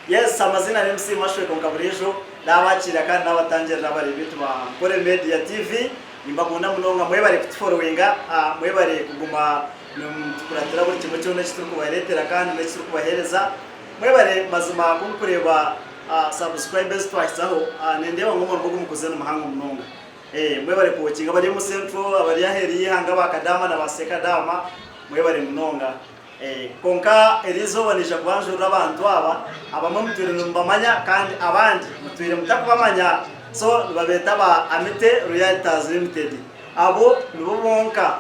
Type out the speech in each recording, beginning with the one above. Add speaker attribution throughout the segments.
Speaker 1: Yes amazina ni MC Mashwe kwonka buriijo nabakiira kandi nabatangirira abari beitu ba Nkore Media TV nimbakunda munonga mwebare kutuforowinga mwebare kuguma nimutukuratira buri kimwe kyona ekiturikubaretera kandi nekiturikubahereza mwebare mazima kundikureeba subscribe ezitwahizaho nindeeba ngu omurimo ogumukoze nimuhango munonga mwebare kuwokinga abari omu central abari aheru yeihanga ba kadaama na ba sekadaama mwebare munonga. Kwonka eri izooba naija kubanjurira abantu aba, abamwe mutwire nimubamanya kandi abandi mutwire mutakubamanya. So nibabeeta ba Amite Realtors Limited. Abo nibo bonka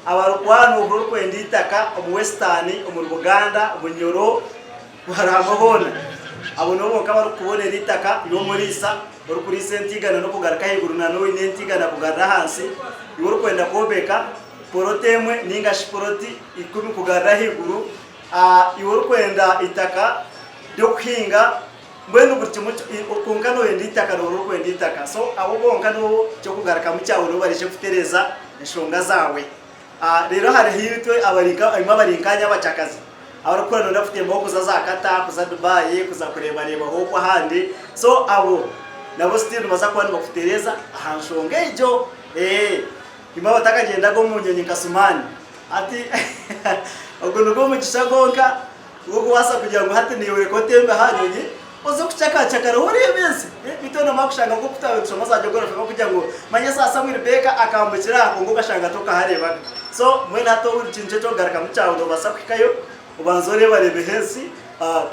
Speaker 1: abarikuba noohurira orikwenda eitaka omu Western, omuri Buganda, Bunyoro, bari hamwe hoona. Abo nibo bonka abarikukubonera eitaka iwe omuriisa, orikuriisa entiigana n'okugaruka ahaiguru na n'oine entiigana kugarura ahansi, iwe orikwenda kwombeka. Poloti emwe nainga shi poloti ikumi kugarura ahaiguru, iwe orikwenda eitaka ry'okuhinga, mbwenu buri kimwe kwonka nooyenda eitaka nooba orikwenda eitaka. So abo bonka nibo ky'okugarukamu kyawe nibo baraije kutereeza enshonga zaawe. Reero hariho itwe abari nka imwe abari nkaanye abacakazi abarikukura nooyenda kutembaho kuza za Qatar, kuza Dubai, kuza kureebareebaho okwo ahandi, so abo nabo still nibaza kuba nibakutereeza aha nshonga egyo. Imwe abatakagyendaga omu nyonyi nka Sumaani, hati ogu nigwo mugisha gwonka gw'okubaasa kugira ngu hati naiwe reka otembe aha nyonyi oze kucakacakaraho oreebe ensi. Beitu noomara kushanga nk'oku twaba nitushoma za geography barikugira ngu manya Samuel Baker akambukira aha kwonka okashanga tokahareebaga. So mbwenu hati obu eki nikyo ky'okugarukamu kyawe noobaasa kuhikayo obanze oreebareebeho ensi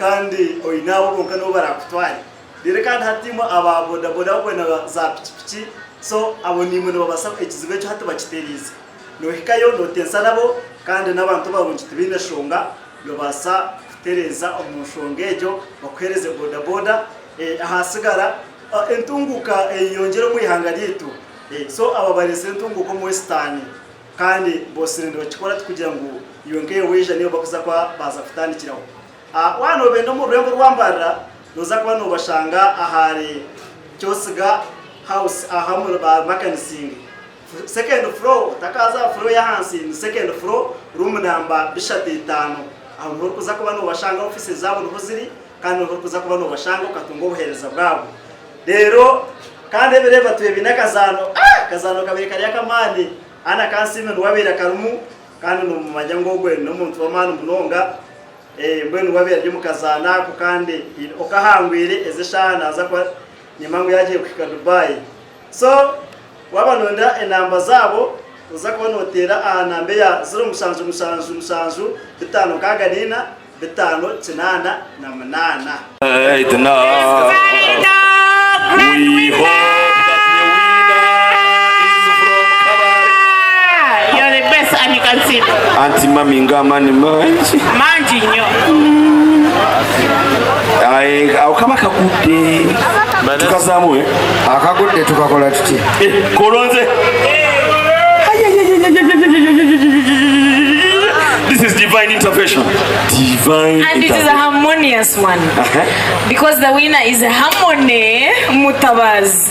Speaker 1: kandi oine abo bonka nibo baraakutware. Reero kandi hati imwe aba boda boda abarikwenda za piki piki so abo naimwe nibabasa ekizibu ekyo hati bakitereize. Nohikayo notensa nabo kandi n'abantu barungi tibaine nshonga nobaasa kutereeza omu nshonga egyo bakuhereze boda boda ahasigara entunguka eyeyongyere omu ihanga ryaitu. So aba bareetsire entunguka omu western kandi bosire nibakikora tikugira ngu iwe nkaiwe waija niiwe bakuza kuba baaza kutandikiraho. Waaba noobenda omu rurembo rwa Mbarara, nooza kuba noobashanga ahari Kyosiga House aha omuri ba Makanising. Second floor, otakaaza aha floor ey'ahansi, ni second floor, room number bishatu itaano. Aho niho orikuza kuba noobashanga, ofiisi zaabo niho ziri kandi niho orikuza kuba noobashanga okatunga obuheereza bwabo. Reero kandi ebiro ebi batwire baine akazaano, akazaano kabaire kari ak'amaani, Anna Kansiime niwe abaire akarimu kandi nomumanya ngu ogwe n'omuntu w'amaani munonga. Mbwenu we abaire ari omu kazaano ako kandi okahangwire ezi eshaaha naaza kuba nimba ngu yaagiire kuhika Dubai. So waaba nooyenda enamba zaabo oza kuba nooteera aha namba eya ziro mushanju mushanju mushanju bitaano nkaaga naina bitaano kinaana na munaana.
Speaker 2: Right now, we hope that the winner is from Kabale.
Speaker 3: You're the best and you can see.
Speaker 2: Anti mami nga amani mangi.
Speaker 3: Mangi nnyo.
Speaker 2: Aye, awo kaba kagudde. Tukazaamu eh?
Speaker 4: Akagudde tukakola tutya?
Speaker 2: Eh, kolonze. This is divine intervention. Divine
Speaker 5: And it is a
Speaker 2: intervention.
Speaker 5: harmonious one. Because the winner is Harmony Mutabazi.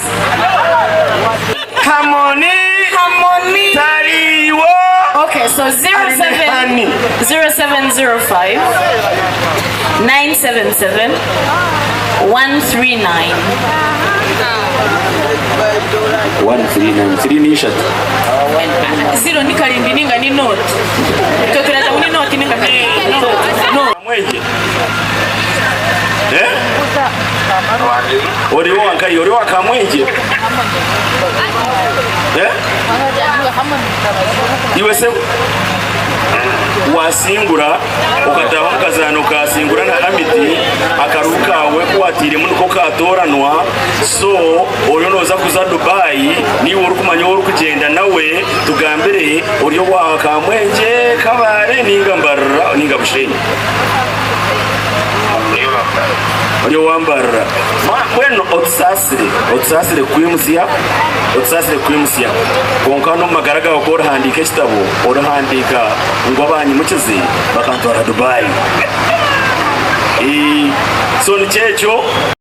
Speaker 2: Harmony
Speaker 5: Harmony.
Speaker 2: tariwo.
Speaker 5: Okay, so 07
Speaker 2: Honey.
Speaker 5: 0705 977 139.
Speaker 2: 139 3 ni ishatu.
Speaker 5: Zero ni karindwi ninga ni note. Itwe turaza ngu ni note ninga karindwi. Note.
Speaker 2: Mwegye. Eh? Ori owa nkahi? Ori owa Kamwengye? Eh? Iwe se wasingura okataaha omu kazaano okasingura na Amity akaruhu kaawe ku watairemu niko kaatooranwa so oriyo nooza kuza Dubai niiwe orikumanya ou orikugyenda nawe tugambire ori owa Kamwengye, Kabale ninga Mbarara ninga Bushenyi. Ori owa Mbarara. Mbwenu otusaasire, otusaasire kukwimutsya, otusaasire kukwimutsya. Kwonka n'omu magara gaawe ku orihandiika ekitabo, orihandiika ngu abanyimukize bakantwara Dubai. So nikyo ekyo.